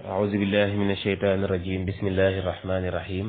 أعوذ بالله من الشيطان الرجيم بسم الله الرحمن الرحيم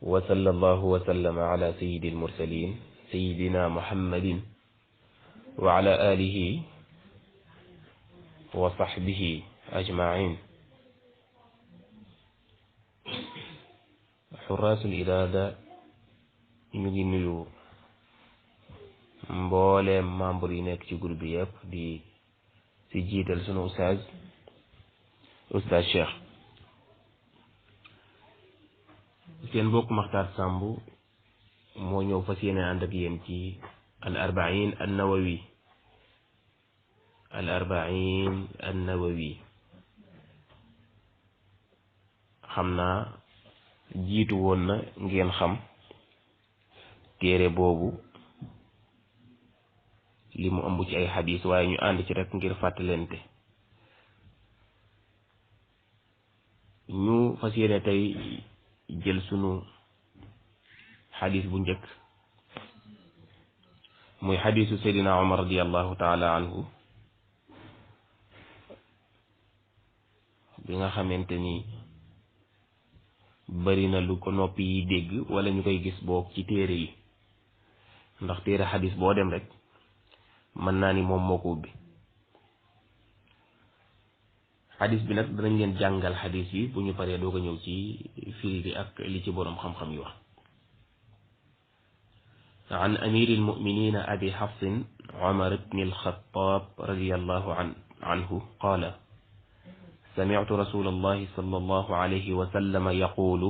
وصلى الله وسلم على سيد المرسلين سيدنا محمد وعلى آله وصحبه أجمعين حراس الإرادة نيجي نيو mboolem membre yi nekk ci groupe bi yëpp di ci jiital sunu oustaz Cheikh seen mbokk Maxtaar Samb moo ñëw fas yéene ànd ak yéen ci al arbain an nawawi xam naa jiitu woon na ngeen xam téere boobu li mu ëmb ci ay xadis waaye ñu ànd ci rek ngir fàttalente ñu fas yéene tey jël sunu xadis bu njëkk muy xadisu Seydina Omar radiallahu taala anhu bi nga xamante ni bari na lu ko noppi yi dégg wala ñu koy gis boog ci téere yi ndax téere xadis boo dem rek mën naa ni moom moo ko ubbi xadis bi nag danañ leen jàngal xadis yi bu ñu paree doo ko ñëw ci firi bi ak li ci boroom xam-xam yi wax an amiri almuminina abi xafsin omar ibni alxataab radiallahu anhu qaala سمعت رسول الله صلى الله عليه وسلم يقول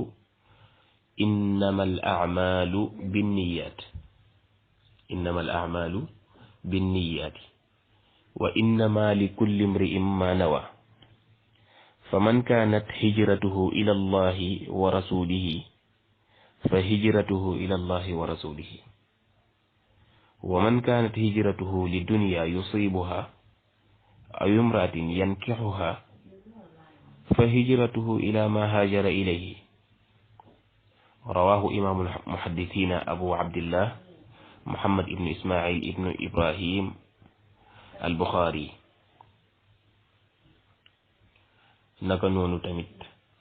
إنما الأعمال بالنيات وإنما لكل امرئ ما نوى فمن كانت هجرته إلى الله ورسوله فهجرته إلى الله ورسوله ومن كانت هجرته لدنيا يصيبها أو امرأة ينكحها فهجرته إلى ما هاجر إليه رواه إمام المحدثين أبو عبد الله محمد بن إسماعيل بن إبراهيم البخاري naka noonu tamit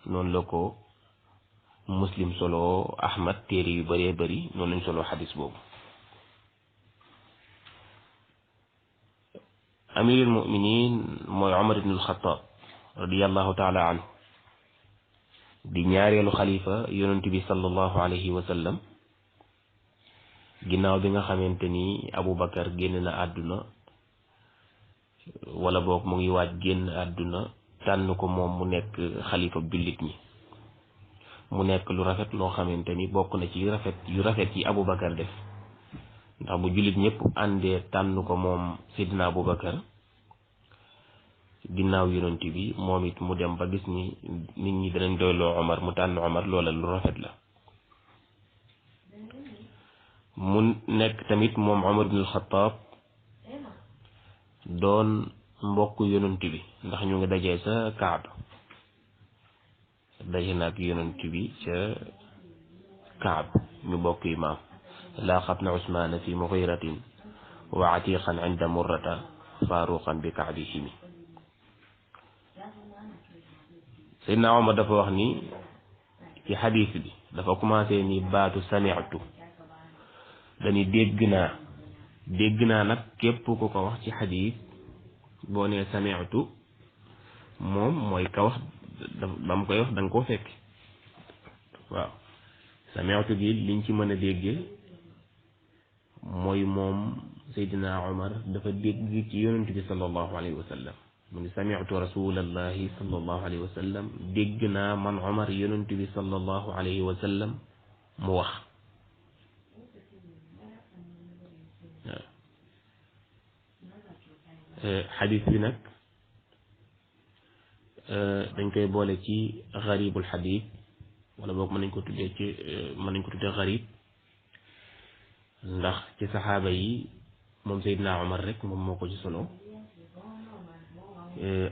noonu la ko muslim solo ahmad téere yu bëree bëri noonu lañ solo xadis boobu amirul muminin mooy omar ibn alxataab radiallahu taala anhu di ñaareelu xalifa yonent bi sallallahu alayhi wa sallam ginnaaw bi nga xamante ni Aboubacar génn na àdduna wala boog mu ngi waaj génn àdduna tànn ko moom mu nekk xalifa jullit ñi mu nekk lu rafet loo xamante ni bokk na ci yu rafet yi Aboubacar def ndax bu jullit ñëpp àndee tànn ko moom Seydina Aboubacar ginnaaw yonent bi moom it mu dem ba gis ni nit ñi danañ doyloo Omar mu tànn Omar loola lu rafet la mu nekk tamit moom Omar ibn al-Khattab doon mbokk yonent bi ndax ñu ngi dajee sa Kaaba daje na ak yonent bi ca Kaaba ñu bokk imaam laqat na Usmaana fi mughiratin wa atiqan inda murrata faruqan bi kaabihimi Seydina Omar dafa wax ni ci xadiis bi dafa commencé ni baatu sami'tu dañuy dégg naa nag képp ku ko wax ci xadiis boo nee sami'tu moom mooy ka wax ba mu koy wax da nga koo fekk waaw sami'tu gi liñ ci mën a déggee mooy moom Seydina Omar dafa dégg ci yonent bi sallallahu alayhi wa sallam mu ni sami'tu rasulallahi sallallahu alayhi wa sallam dégg naa man Omar yonent bi sallallahu alayhi wa sallam mu wax xadis bi nag dañ koy boole ci garibul xadis wala boog mën nañ ko tuddee garib ndax ci saxaaba yi moom Seydina Omar rek moom moo ko ci solo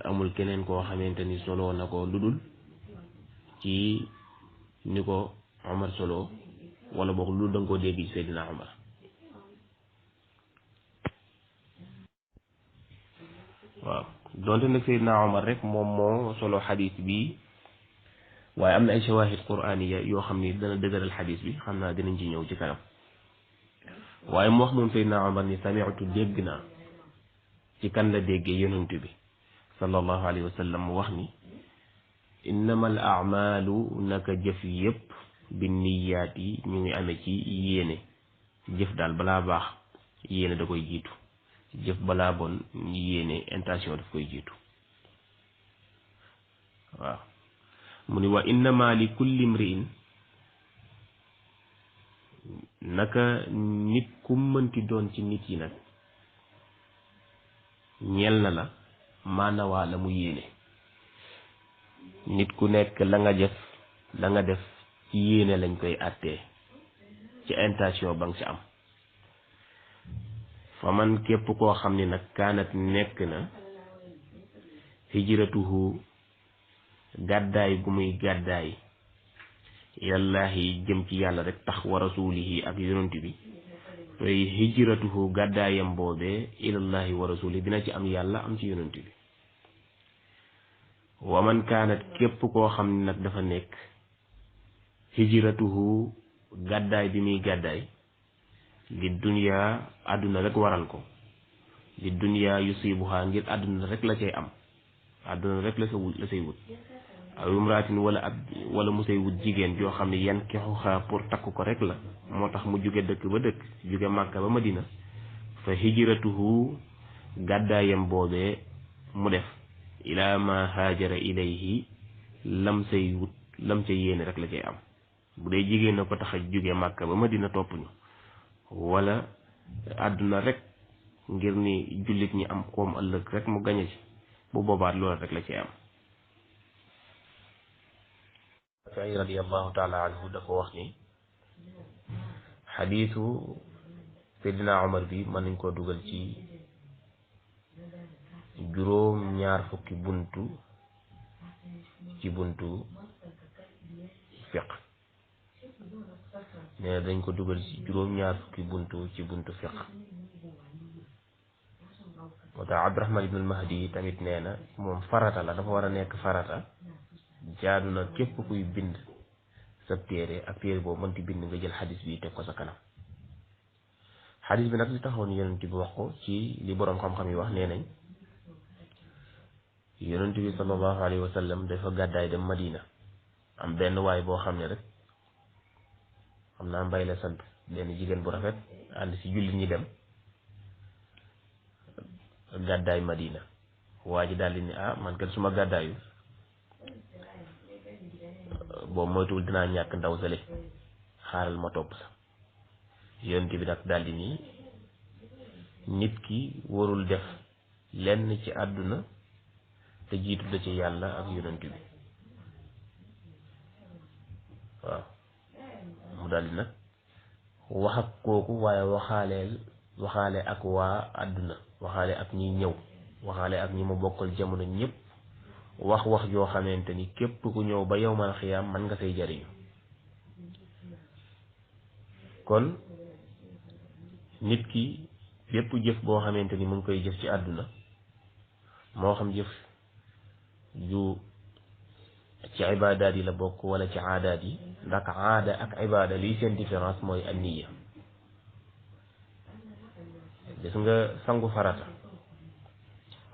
amul keneen koo xamante ni solo na ko ludul ci ni ko Omar solo wala boog lu danga ko dégg ci Seydina Omar waaw donte nag Seydina Omar rek moom moo solo xadis bi waaye am na ay shawahid qur'aniya yoo xam ni dana dëgëral xadis bi xam naa dinañ ci ñëw ci kanam waaye mu wax moom Seydina Omar ni sami'tu dégg naa ci kan la déggee yonent bi sallallahu alayhi wa sallam mu wax ni innamal a'malu naka jëf yépp bi niyaat yi ñu ngi amee ci yéene jëf daal balaa baax yéene da koy jiitu jëf balaa bon yéene intention daf koy jiitu waaw mu ni wa innama li kulli imri'in naka nit ku mënti doon ci nit yi nag ñeel na la maanawaa la mu yéene nit ku nekk la nga def ci yéene lañ koy àttee ci intention ba nga ci am fa man képp koo xam ni nag kaanat nekk na hijratuhu gàddaay gu muy gàddaay ilallahi jëm ci yàlla rek tax wa rasulihi ak yonent bi fay hijratuhu gàddaayam boobee ilallahi wa rasulihi dina ci am yàlla am ci yonent bi wa man kaanat képp koo xam ni nag dafa nekk hijratuhu gàddaay bi muy gàddaay li dunya àdduna rek waral ko li dunya yusibuha ngir àdduna rek la cay am àdduna rek la say wut aw imraatin wala mu say wut jigéen joo xam ne yan kexuxaa pour takk ko rek la moo tax mu jóge dëkk ba dëkk jóge Màkka ba Madina fa hijratuhu gàddaayam boobee mu def ila ma haajara ilayhi lam say wut lam ca yéene rek la cay am bu dee jigéen na ko tax a jóge Màkka ba Madina topp ñu wala àdduna rek ngir ni jullit ñi am koom ëllëg rek mu gañe ci bu boobaat loolu rek la ci am Shaafi'i radiyallahu taala anhu dafa wax ni xadiisu Seydina Omar bi mën nañ koo dugal ci juróom ñaar fukki buntu ci buntu fiq nee dañ ko dugal ci juróom ñaar fukki buntu ci buntu fiq moo tax Abdurahman ibnul Mahdi tamit nee na moom farata la dafa war a nekk farata jaadu na képp kuy bind sa téere ak téere boobu mënti bind nga jël xadis bi teg ko sa kanam xadis bi nag li taxoon yonent bi wax ko ci li boroom xam-xam yi wax nee nañ yonent bi sallallahu alayhi wa sallam dafa gàddaay dem Madina am benn waay boo xam ne rek xam naa mbay la sant benn jigéen bu rafet ànd si jullit ñi dem gàddaay Madina waa ji daal di ne man kat suma gàddaayu boobu moytuwul dinaa ñàkk ndaw sale xaaral ma topp sa yonent bi nag daal di nii nit ki warul def lenn ci àdduna te jiitu da ci yàlla ak yonent bi waaw mu daal di nag wax ak kooku waaye waxaale ak waa àdduna waxaale ak ñi ñëw waxaale ak ñi mu bokkal jamono ñëpp wax joo xamante ni képp ku ñëw ba yawmal xiyaam man nga say jariñu kon nit ki bépp jëf boo xamante ni mu ngi koy jëf ci àdduna moo xam jëf ju ci ibaadaat yi la bokk wala ci aadaat yi ndax aada ak ibaada liy seen différence mooy anniya gis nga sangu farata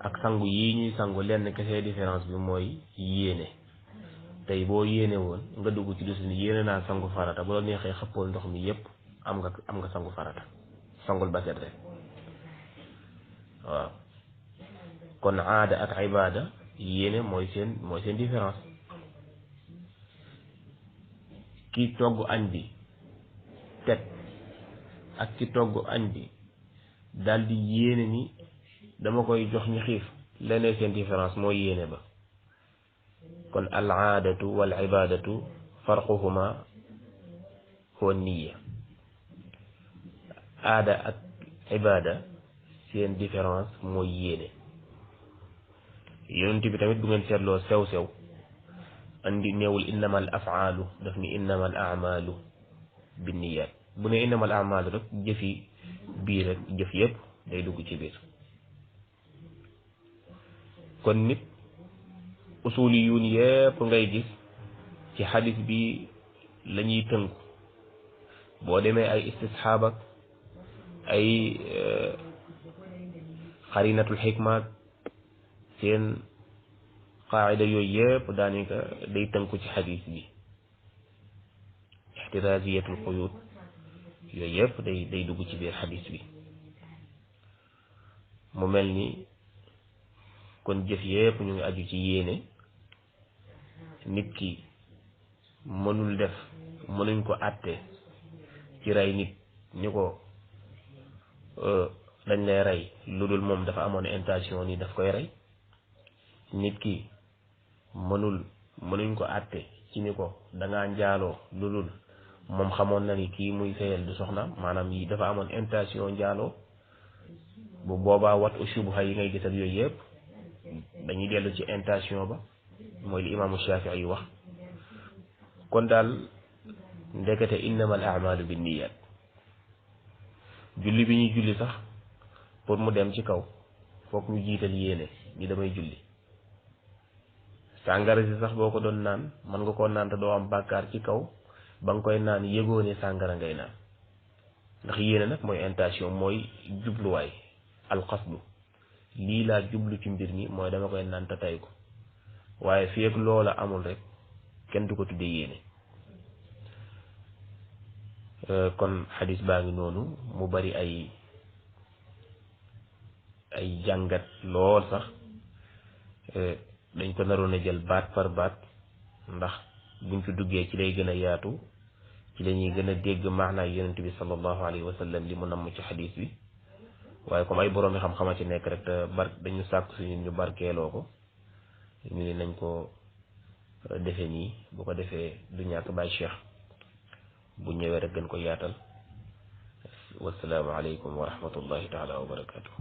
ak sangu yii ñuy sangu lenn kese différence bi mooy yéene tey boo yéene woon nga dugg ci dus ni yéene naa sangu farata bu la neexee xëppool ndox mi yépp am nga sangu farata sangul ba set rek waaw kon aada ak ibaada yéene mooy seen différence ki togg añ bi teg ak ki togg añ bi daldi yéene ni dama koy jox ñi xiif leneen seen différence mooy yéene ba kon al aadatu wal ibaadatu farquhuma huwa niyya aada ak ibaada seen différence mooy yéene yonent bi tamit bu ngeen seetloo sew andi neewul innamal afaalu daf ni innamal amalu binniyat bu ne innamal amalu rek jëfi biir rek jëf yépp day dugg ci biir kon nit usuli yuun yépp ngay gis ci xadis bi la ñuy tënku boo demee ay istisxaab ak ay xarinatul xikmaak seen qaacida yooyu yépp daanaka day tënku ci xadis bi ixtiraaziyatul xuyuut yooyu yépp day dugg ci biir xadis bi mu mel ni kon jëf yépp ñu ngi aju ci yéene nit ki mënuñ ko àtte ci rey nit ni ko dañ lay rey lu dul moom dafa amoon intention ni daf koy rey nit ki mënuñ ko àtte ci ni ko dangaa njaaloo lu dul moom xamoon na ni kii muy sëyal du soxna maanaam yi dafa amoon intention njaaloo bu boobaa wat u shubha yi ngay gis ak yooyu yëpp dañuy dellu ci intention ba mooy li imaamu Shafii yi wax kon daal ndekete innamal a'maalu binniyat julli bi ñuy julli sax pour mu dem ci kaw foog ñu jiital yéene ni damay julli sàngara si sax boo ko doon naan mën nga koo naan te doo am bàkkaar ci kaw ba nga koy naan yëgoo ne sàngara ngay naan ndax yéene nag mooy intention mooy jubluwaay alqasdu lii laa jublu ci mbir mi mooy dama koy naan te tay ko waaye fii ak loola amul rek kenn du ko tuddee yéene kon xadis baa ngi noonu mu bari ay jàngat lool sax dañ ko naroon a jël baat par baat ndax buñ ci duggee ci lay gën a yaatu ci la ñuy gën a dégg maanaay yonent bi sallallahu alayhi wa sallam li mu namm ci xadis bi waaye comme ay boroomi xam-xama ci nekk rek te dañu sàkk suñu ñu barkeeloo ko ñu ni nañ ko defee nii bu ko defee du ñàkk Baay Cheikh bu ñëwee rek gën ko yaatal wasalaamu aleykum wa rahmatullahi taala wa barakatuh